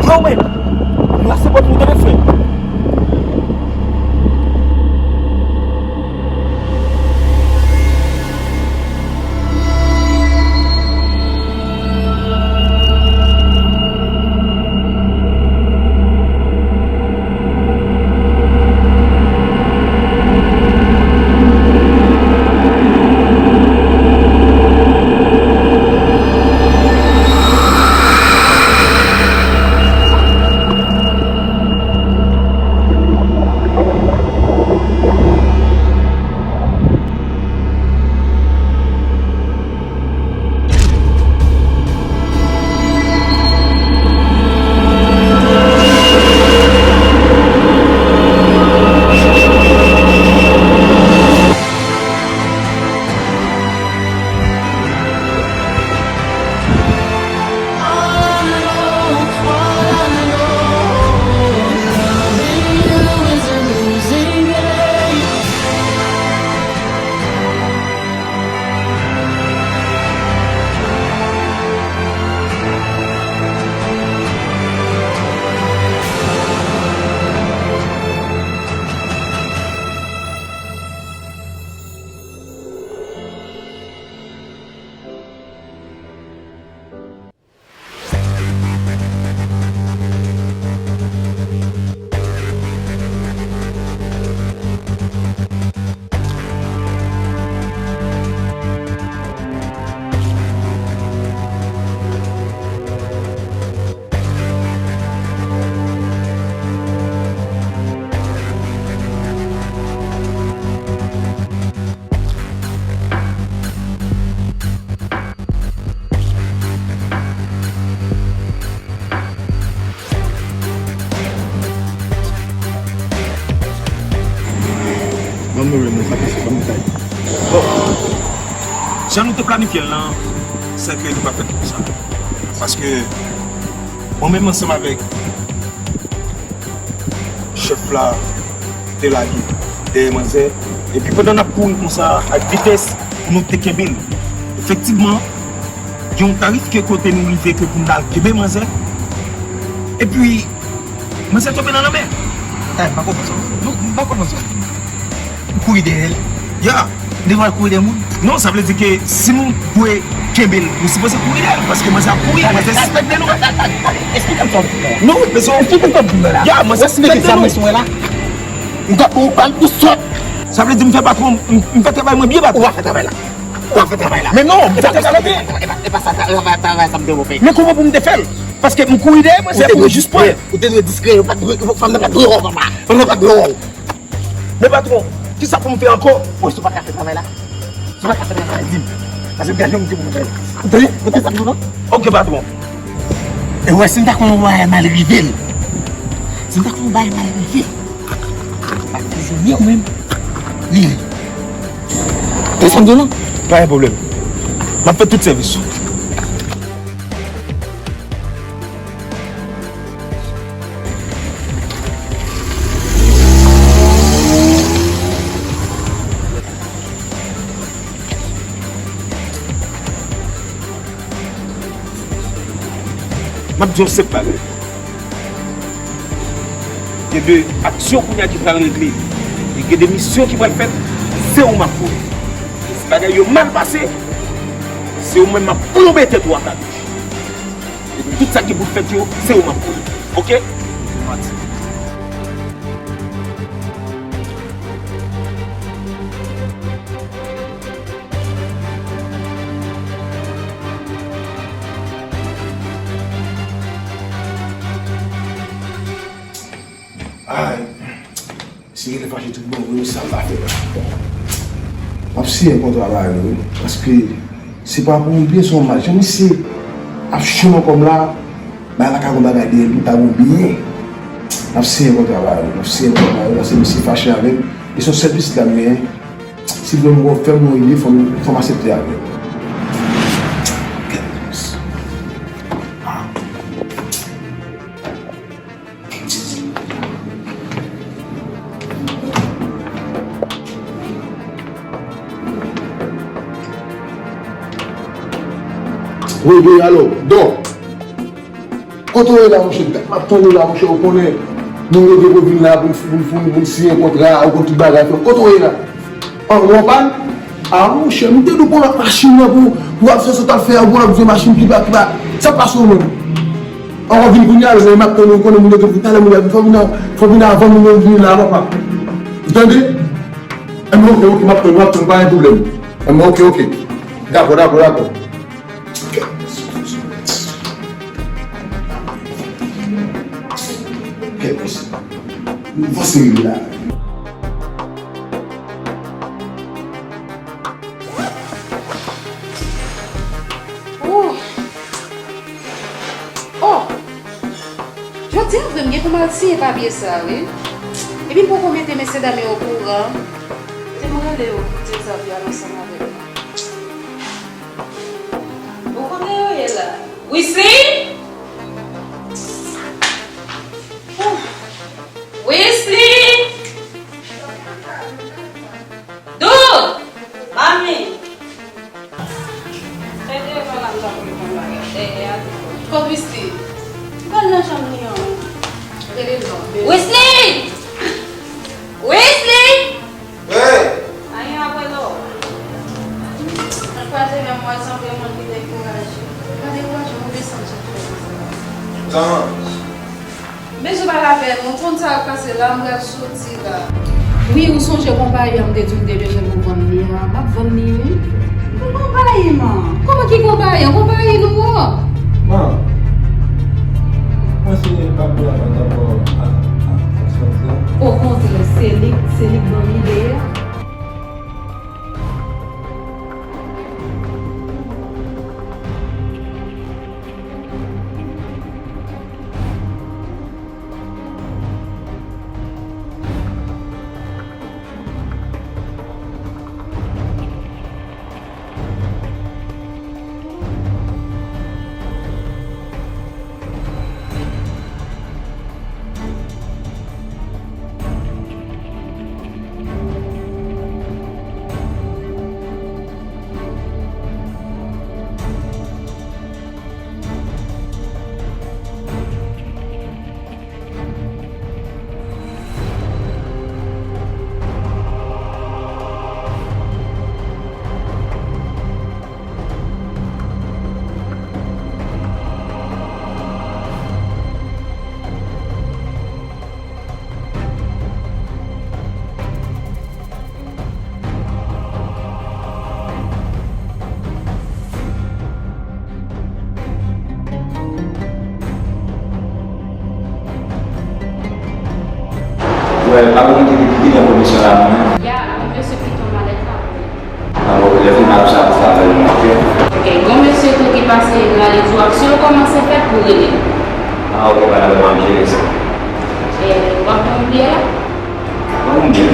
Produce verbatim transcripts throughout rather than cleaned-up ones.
Yo, men, lase pòt ou tande, frè. Ban m rele mwen, sa pase, ban m detay. Bon, jan nou te planifye l lan, se ke nou pa fè konsa. Paske mwen menm ansanm avèk chèf la te lage dèyè manzè. Epi pandan n ap kouri konsa ak vitès pou nou te kenbe l. Efektivman, gen yon tarif ke kote nou rive ke pou n al kenbe manzè. Epi, manzè tonbe nan lanmè. Eh, m pa konprann sa. Non, m pa konprann sa. Ou kouri dèyè l. Ya. Devan l kouri dèyè moun. Non, sa vle di ke si nou dwe kenbe l, nou sipoze kouri dèyè l, paske manzè ap kouri, manzè sispèk de nou. Eksplike m sa w di la. Non, wi, men se yon... Eksplike m sa w di la. Ya, manzè sispèk de nou. Sa mwen la. M t ap ba w bal pou sòt. Sa vle di m fè patwon, m, m fè travay mwen byen, patwon. Ou pa fè travay la. Ou pa fè travay la. Men non, m fè travay la byen. E pa, e pa sa, travay, travay sa m te fè. Men kòman pou m te fè l? Paske m kouri dèyè manzè pou mwen jis pran l. Ou te dwe diskrè, ou pa t dwe, fanm nan pa t dwe wè w konsa. Fanm nan pa t dwe wè w. Men patwon, kisa pou m fè ankò? Bon, si w pa ka fè travay la, si w pa ka fè travay la, di m. Paske m gen yon moun ki pou m fè. Ou tande? Ou tande sa m di w lan? Oke, patwon. E w wè, si m ta konn yon bagay mal rive l, si m ta konn yon bagay mal rive l, m pa t toujou ni ou menm, ni li. Tande sa m di w lan? Pa gen pwoblèm. M ap fè tout sèvis ou. M ap di yon senp bagay. Gen de aksyon kounye a ki pral regle. E gen de misyon ki pral fèt, se ou m ap voye. E si bagay yo mal pase, se ou menm m ap plonbe tèt ou ak abich. Epi tout sa ki pou fèt yo, se ou m ap voye. Oke? Ay, si genlè fache tout bon vre, sa m pa fè la. M ap siyen kontra la, wi, paske se pa pou yon byen, se yon mal. Jan misye ap cho nan kò m la, bagay la ka gon bagay dèyè l, li pa gon byen. M ap siyen kontra la, wi, m ap siyen kontra la, wi, paske misye fache avè m. E se yon sèl pitit la m genyen. Si vre m wè w fè m yon ide, fò m, fò m aksepte avè l. Wi, wi, alo, Dò. Kote w ye la, monchè? Dat m ap tann ou la, monchè, ou konnen moun yo dwe vin la pou n, pou n, pou n, pou n siyen kontra, ou konn tout bagay, frè. Kote w ye la? An, ou an pàn? A, monchè, m te di w pran lòt machin nan pou, pou w ap fè sa w t ap fè a, ou pran lòt vye machin ki pa, ki pa, sa pase w menm. An, w ap vin kounye a, lè m ap tann ou, ou konnen moun yo dwe vin, talè moun yo ap vin, fò vin, fò vin avan moun yo vin la, papa. Ou tande? Enben, oke, oke, m ap tann, m ap tann, pa gen pwoblèm. Enben, oke, oke. Dakò, dakò, dakò. Kèt mesye. Nou vanse la. Oh! Oh! Jodi a vre m gen pou m al siyen papye sa, wi. Epi m poko mete mesye dam yo okouran. Te m rele yo pou di yo sa pou y al ansanm avèk mwen. Bon, kote yo ye la? Wisly? Wisly? Dou! Mami! Fè devan la, m t ap reponn bagay. Dèyè a, tou. Kot Wisly? Gad nan chanm li an. Rele l non. Wisly! Wisly! Hey! Anyen apre lò. Mwen kwaze men mwen sanble moun ki dekouraje. Pa dekouraje, mwen desann chak fè. Kòman? Bezwen pale avè nou, konn sa k pase la, m pral soti la. Wi, ou sonje konpayi a m te di w m te bezwen pou vann li a, m ap vann li, wi. Ki konpayi, man? Kòman ki konpayi an? Konpayi nou an. Man, mwen se pa pou la vant ankò ak, ak, ak sòti a. Okontrè, se li, se li k ban m ide a. Wè, pa gen moun ki, ki gen komisyon la, non? Ya, yon mesye ki ton malèt la. Alò, lè fè m ap sa pou sa, lè m ap fè. Ok, gon mesye tou ki pase, m ale di w ap, si yo kòmanse fèt pou rele. Ah, ok, pa nan, m ap jere sa. E, w ap ban m byè a? Ban m byè.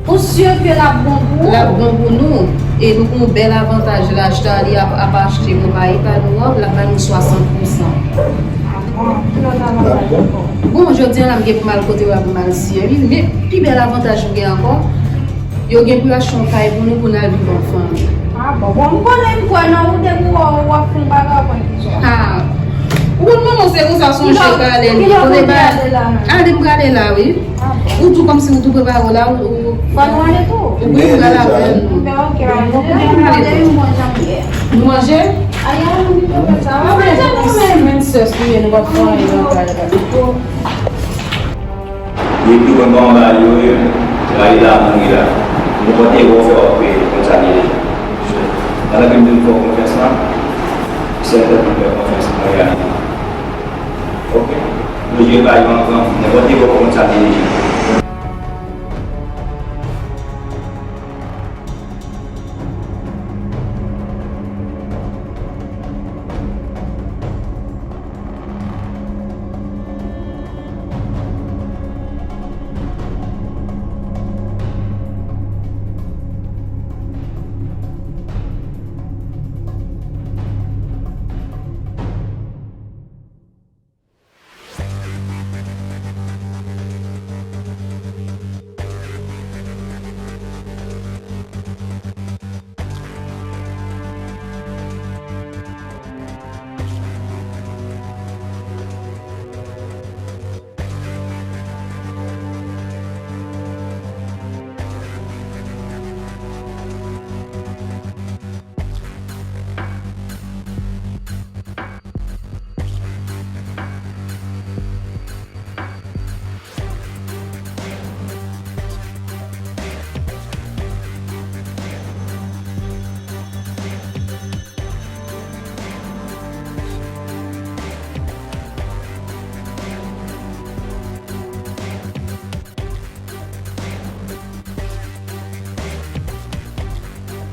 Ou si ke l ap bon pou ou? L ap bon pou nou. E nou gen yon bèl avantaj la, acheta li ap, ap achte konpayi pa nou an, l ap ba nou swasant pousan. Bon, jodi a la m gen pou m al kote w ap m al siyen, wi. Men pi bèl avantaj m gen ankò, yo gen pou yo achte yon kay pou nou, pou n al viv an fanmi. Ah, bon, bon, m konnen m kwè nan ou depi w wè w ap fè yon bagay, w konn ki sa. Ah. Ou konn manman se konsa sonje pale li. Kote ba. Ale m prale la, wi. Ou tou kòmsi ou tou prepare w la, ou, ou. Fò nou ale tou. Wi, m pral avè nou. Bon, ok, ale. Nou manje? Ayi, ayi, nou vin fè sa. Mwen menm sè, nou pa fè anyen nan kay la. Li pi bon ban bagay yo ye, la li la mouri la. Nenpòt erè w fè w ap peye, konn sa li ye. Pandan ke m di w fè w konfyans lan, sèten pou fè konfyans an reyalite. Ok. Nou jwe bagay yo an gran, nenpòt erè w konn sa li ye.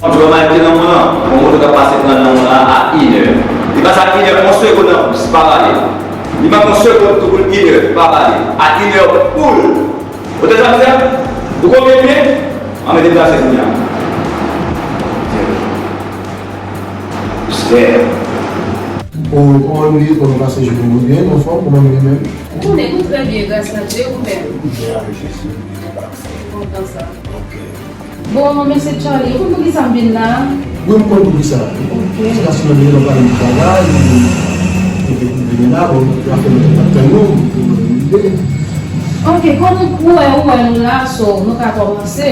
Antouka, m al te nan mwen an, yon moto k ap pase pran nan mwen an a inè. Li pase a inè, yon segonn anplis, pa pale. Li manke yon segonn tou pou l inè, pa pale. A inè poul. Ou tande sa m di a? Ou konbyen byen? An, mete pase kounye a. Mistè. O, kòman nou ye? Kòman pase jounen nou byen? Nou anfòm? Kòman nou ye menm? Nou konnen nou trè byen, gras a Dye, ou menm? Byen avèk Jezi. Kontan sa. Ok. Bon, mesye Charly, ou konn poukisa m vin la? Wi, m konn poukisa. Ok. Se paske nou vin pale de travay, nou vin la, bon, nou fè nou tann nou, nou vin rive. Ok, kon nou, ou wè, ou wè nou la, so, nou ka kòmanse.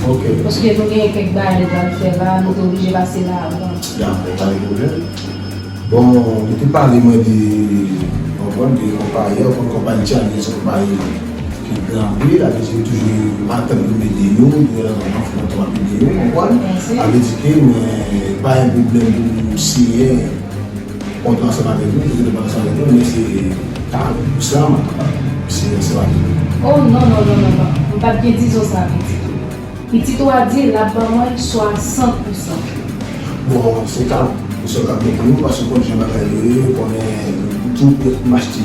Ok. Paske nou gen kèk bagay nou pral fè la, nou te oblije pase la avan. Dakò, pa gen pwoblèm. Bon, li te pale mwen de, w konprann, de konpayi a, w konn konpayi Charly se konpayi ki gran anpil, sa vle di toujou atann pou m ede yo, de tanzantan fò m ede yo, w konprann? Mèsi. Sa vle di ke mwen pa gen pwoblèm pou m siyen kontra ansanm avèk nou, pou m ansanm avèk nou, men se karant pou san m ap siyen ansanm avèk nou. Oh, non, non, non, non, non. M p ap gen dizon sa, pitit ou. Pitit ou a di l ap ban mwen swasant pou san. Bon, se ka, se ka bon pou nou, paske w konn jan bagay yo ye, ou konnen nou tou prèt pou m achte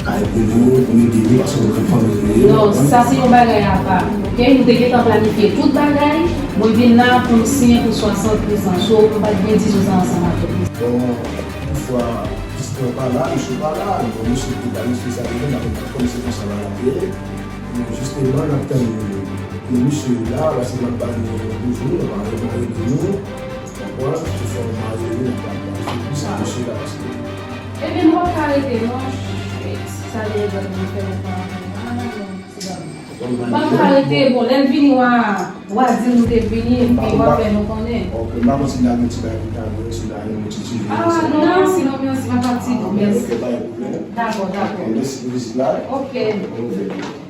kay pou nou, pou nou ede nou, paske nou gen fanmi nou ye, ou konprann? Non, sa se yon bagay apa, ok? Nou te gentan planifye tout bagay, mwen vin la pou m siyen pou swasant pou san, so m pa t gen dizon sa ansanm avèk ou. Bon, yon fwa, jis mwen pa la, misye pa la, bon, misye te planifye sa deja, m pa konn kòman se konsa bagay la te ye. Men jisteman, n ap tann pou misye la, paske m ap ba nou toujou, nou pa remare de nou, w konprann, sou fòm mare de nou, n ap ba nou toujou misye la, paske. Ebyen, m p ap ka rete, non. Sa vle di, nou fè nou pa, ah, non, se pa vre. M p ap ka rete, bon, lè l vini, w a, w a di nou te vini, epi w a fè nou konnen. Ok, m pa konn si n ta gen ti bagay pou n ta voye, si n ta gen yon ti sijè. Ah, non, mèsi, non, mèsi, m ap pati, non, mèsi. Ok, pa gen pwoblèm. Dakò, dakò. Ok, mèsi pou vizit la. Ok. Ok.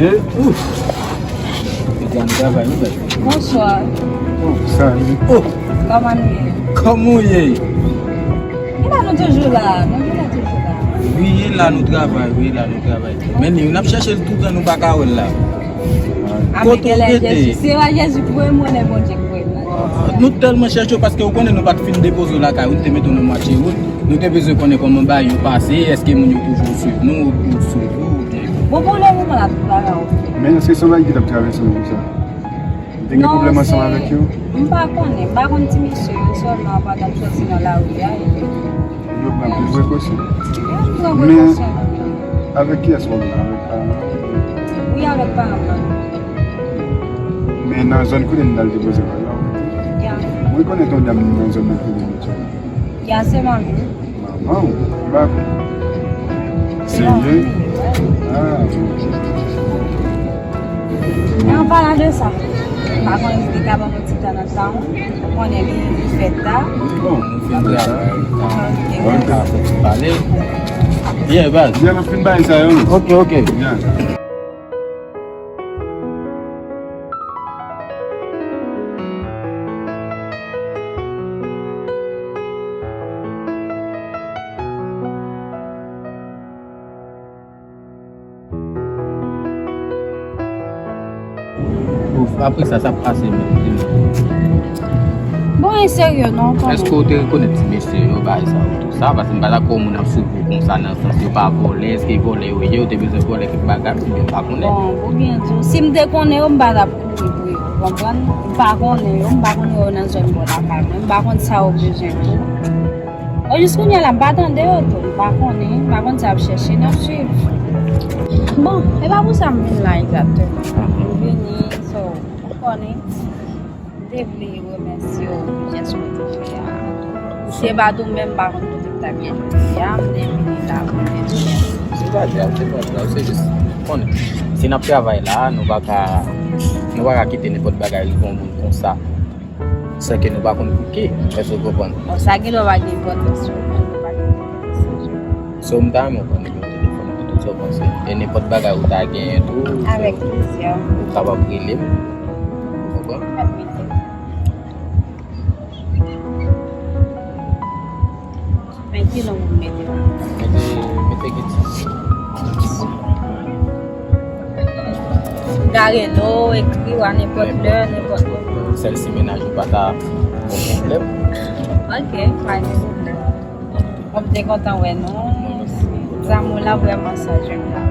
Mesye, ouf! Mesye, an travay, wi, mesye. Bonswa. Oh, salut. Oh! Kòman nou ye? Kòman w ye? Gen la nou toujou la, nou gen la toujou la. Wi, ye la nou travay, wi, ye la nou travay. Men li, n ap chèche l toutan, nou pa ka wè l la. Kote w rete? Jezi, se pa Jezi k voye m, konnen Bondye k voye m la. Nou tèlman chèche w, paske ou konnen nou pa t fin depoze w lakay ou, nou te mete w nan mwatye wout. Nou te bezwen konnen kòman bagay yo pase, èske moun yo toujou swiv nou, ou swiv ou, oubyen. Bon, pou le moman la, tout bagay oke. Men èske se yon bagay ki t ap travèse w konsa? Ou te gen pwoblèm ansanm avèk yo? M pa konnen, m pa konn ti mesye yo, sèlman apre n ap sòti nan lari a, epi. Yo pran anpil prekosyon. Yo pran prekosyon. Men, avèk kiyès w ap la? Avèk paran w? Wi, avèk paran m nan. Men nan zòn kote n t al depoze kòb la, w? Ya. Mwen konnen ton dam nan zòn nan kote l. Ya, se manmi. Manman w? Bak. Serye? Ah. E an palan de sa, m pa konnen si li ka ban m yon ti tan nan tan w. Ou konnen li, li fèt ta. Bon, nou fin travay. Ok, bon, baz. Pale. Yeah, baz. Yeah, nou fin bay sa yo. Ok, ok. Yeah. Ouf, apre sa, sa pase menm, di m. Bon, e serye non, konnen. Èske w te rekonèt ti mesye yo, bagay sa yo, tou sa? Paske m pa dakò moun ap swiv ou konsa nan sans yo pa vòlè, èske vòlè yo ye, yo te bezwen vòlè kèk bagay, oubyen m pa konnen. Bon, pou byen di w, si m te konnen yo, m pa t ap kouri pou yo, w konprann? M pa konnen yo, m pa konnen yo nan zòn bò lakay mwen, m pa konn sa yo bezwen tou. Bon, jis kounye a la, m pa tande yo tou, m pa konnen, m pa konn sa y ap chèche, n ap swiv. Bon, e pa pou sa m vin la egzakteman. M vini, so, ou konnen, m te vle remèsye w pou jès ou te fè a. Si se pa t ou menm, m pa konn kote m t ap ye jodi a, m te vini la pou remèsye w. Se pa grav, se pa grav, se jis, konnen, si n ap travay la, nou pa ka, nou pa ka kite nenpòt bagay rive yon moun konsa. San ke nou pa konn pou ki, èske w konprann? Bon, sa gen lè pa gen enpòtans, wi, men nou pa gen enpòtans. So, m ta renmen w ban m nimewo telefòn ou, tout sa w panse. E nenpòt bagay ou ta genyen tou, avèk plezi, ou kapab rele m. Ou konprann? Ki non pou m mete la? Mete, mete Getty. Gare lo, ekri w a nenpòt lè, nenpòt moman. Sèl si mennaj ou pa ta bon pwoblèm. Ok, pa gen pwoblèm. Bon, m te kontan wè nou. Mwen menm. Zamou la vrèman sa, jèm la.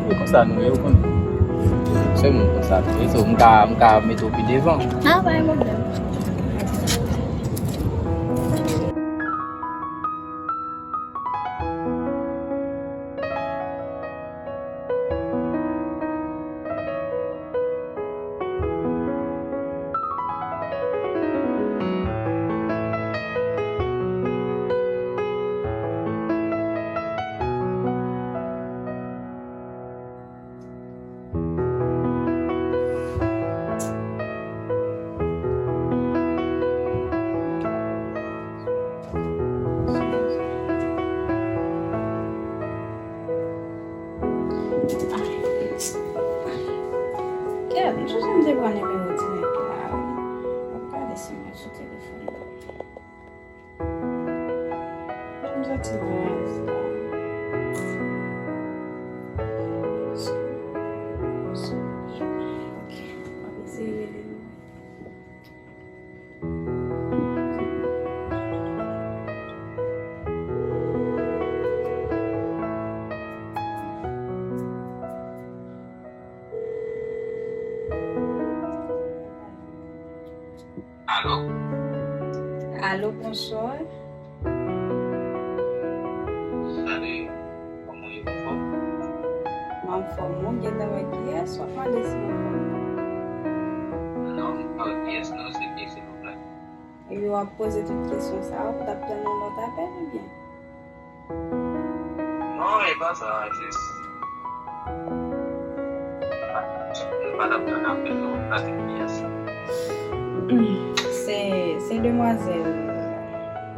E konsa nou ye, ou konn. Se moun konsa nou ye. So, m ka, m ka mete w pi devan. Ah, pa gen pwoblèm. Kèt, m sonje m te pran nimewo ti nèg la, wi. M ap gade si mwen sou telefòn nan. M santi m alèz la. Ok, m ap eseye rele l. Alo? Alo, bonswa. Salut, kòman w ye, ou anfòm? M anfòm, ou gentan wè kiyès, w ap mande si m anfòm. Non, m pa wè kiyès, non, se ki, silvouplè? Epi w ap poze tout kesyon sa a, ou t ap tann yon lòt apèl oubyen? Non, e pa sa, jis. Mwen pa t ap tann apèl non, pa t kiyès. Hmm, se, se demwazèl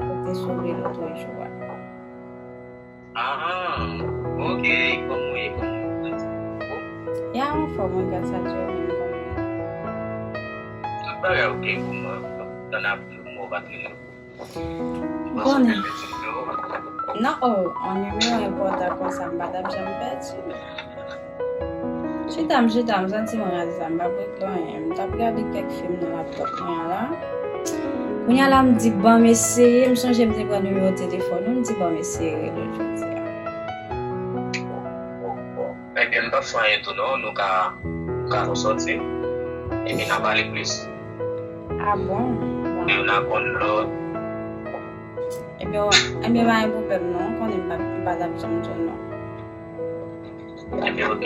ou te sove lòt jou a. Ah, ok, kòman w ye, kòman w ye? Ya, anfòm, wi, gras a Dye, ou menm kòman w ye? Tout bagay ok pou mwen, tann apèl ou, mwen pa t rele. Ou konnen. Non, oh, yon nimewo enpòtan konsa, m pa t ap janm pèdi. Chita m, chita m, santi m raze sa, m p ap regle anyen. M t ap gade kèk fim nan laptòp mwen an la. Kounye a la, m di, ban m eseye, m sonje m te pran nimewo telefòn ou, m di, ban m eseye rele w jodi a. Ebyen, m p ap fè anyen tou non, nou ka, nou ka resòti. Epi n a pale plis. Ah bon? Bon. Youn a konn lòt. Ebyen, ebyen, pa gen pwoblèm non, ou konnen m pa, m pa t ap janm di w non. Ebyen, ok,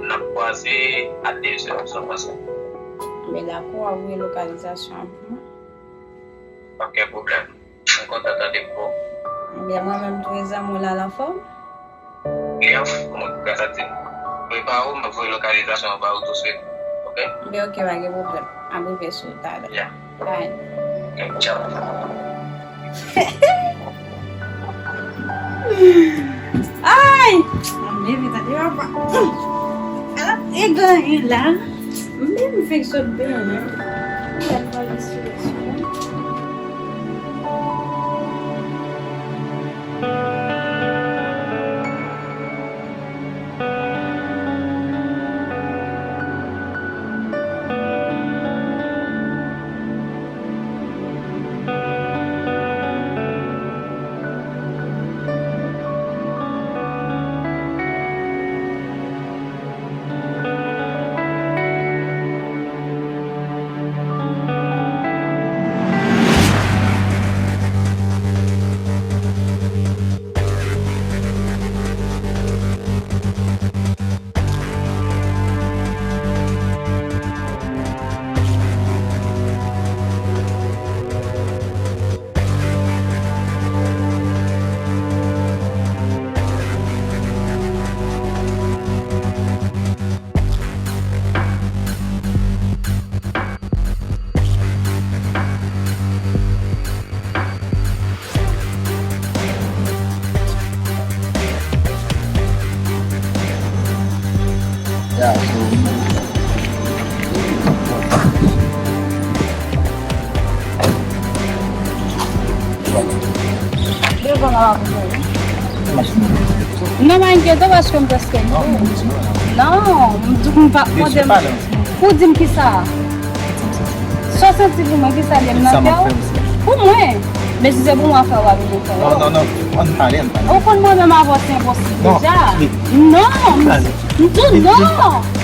n ap kwaze a dezè, sa w panse? Ebyen, dakò, w a voye lokalizasyon an pou mwen. Pa gen pwoblèm. Mwen kontan tande w. Ebyen, mwen menm tou, zanmi w la, l anfòm? Li anfòm, gras a Dye. Prepare w, m ap voye lokalizasyon an ba ou touswit. Ok? Ebyen, ok, pa gen pwoblèm. M ap rive sou ou talè. Ya. Bye. Ok, tchao. Ay! Mwen leve, tande papa. Ala e ganyen la. Mwen fèk sot benyen. Mwen al valiz sou leson. Yo pa la pou mwen. Non, m enkyete w paske m prèske di w. Non, m di w m pa mande m. Pou di m kisa? Sa w santi pou mwen, kisa l ye m nan kè w? Pou mwen. Men si se pou mwen fè w, w ap vin fè w. Non, non, non, ann pale, ann pale. Ou konn mwen menm avè w se enposib deja. Non, m di w non.